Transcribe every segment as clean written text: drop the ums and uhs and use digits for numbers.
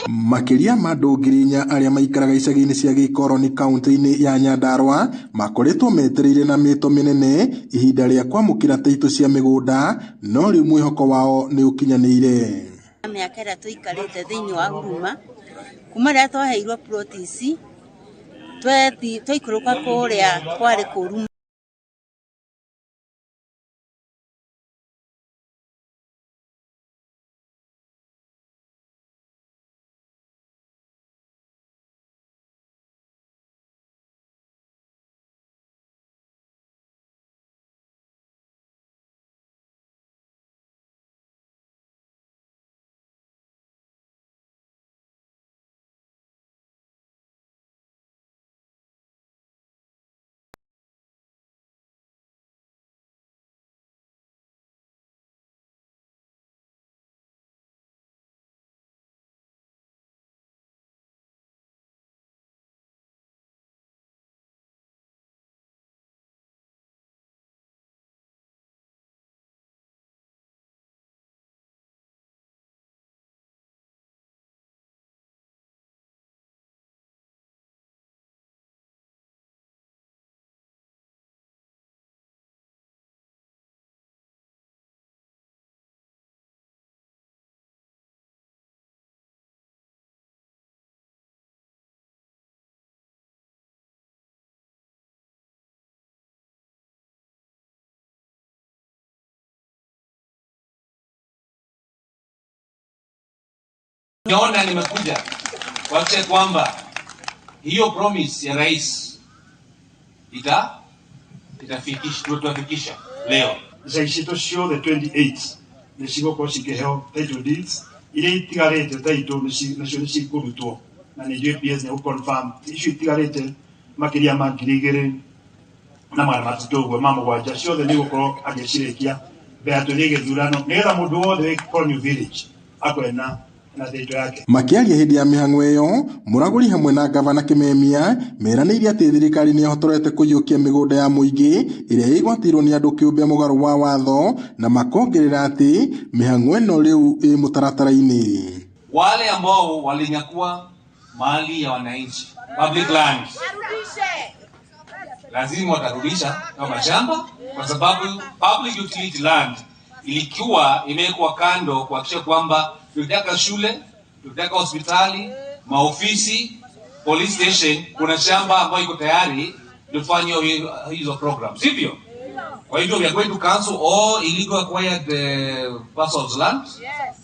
Makĩria ma andũ 4,000 arĩa maikaraga icagi-inĩ cia gĩkoroni kaunti-inĩ ya Nyandarua makoretwo metereire na mĩto mĩnene ihinda rĩa kwamũkĩra taitũ cia mĩgũnda, no rĩu mwĩhoko wao nĩ ũkinyanĩire. Mĩaka ĩrĩa tũikarĩte thĩinĩ wa Huruma kuma rĩrĩa twaheirwo plot ici twaikũrũka kũrĩa kwarĩ kũru. Naona nimekuja kuhakikisha kwamba hiyo promise ya rais tutafikisha leo. Icagi citũ ciothe 28 nĩ cigũkorwo cikĩheo title deeds, iria itigarĩte title nacio nĩ cikũrutwo na nĩ JPS nĩ gũconfirm icio itigarĩte makĩria ma 2,307 ciothe nĩ gũkorwo agĩcirĩkia mbere ya tũthiĩ gĩthurano nĩgetha mũndũ wothe wĩ Konyo village akorwo na yake. Makĩaria hĩndĩ ya mĩhang'o ĩyo, Mũragũri hamwe na gavana Kimemia meranĩire atĩ thirikari nĩ ĩhotorete kũiyũkia mĩgũnda ya mũingĩ ĩrĩa ĩgwatĩirwo nĩ andũ kĩũmbe mũgarũ wa watho, na makongerera atĩ mĩhang'o ĩno rĩu ĩ mũtaratara-inĩ. Wale ambao walinyakua mali ya wananchi, public land, lazima watarudisha kama mashamba, kwa sababu public utility land ilikuwa imewekwa kando kuhakikisha kwamba tukitaka shule, tukitaka hospitali, maofisi, police station, kuna shamba ambayo iko tayari tufanye hizo program, sivyo? Kwa hivyo we are going to cancel all illegal acquired parcels land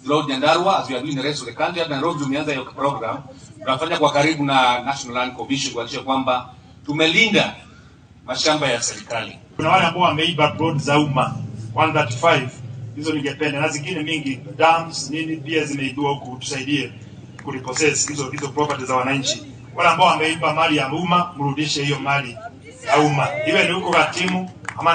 throughout Nyandarua as we are doing the rest of the country. Hata Nairobi tumeanza hiyo program, tunafanya kwa karibu na National Land Commission kuhakikisha kwamba tumelinda mashamba ya serikali. Kuna wale ambao wameiba plot za umma 135, hizo ningependa, na zingine mingi dams nini pia zimeibiwa huku, tusaidie kurepossess hizo property za wananchi. Wale ambao wameiba mali ya umma mrudishe hiyo mali ya umma, iwe ni huko Katimu ama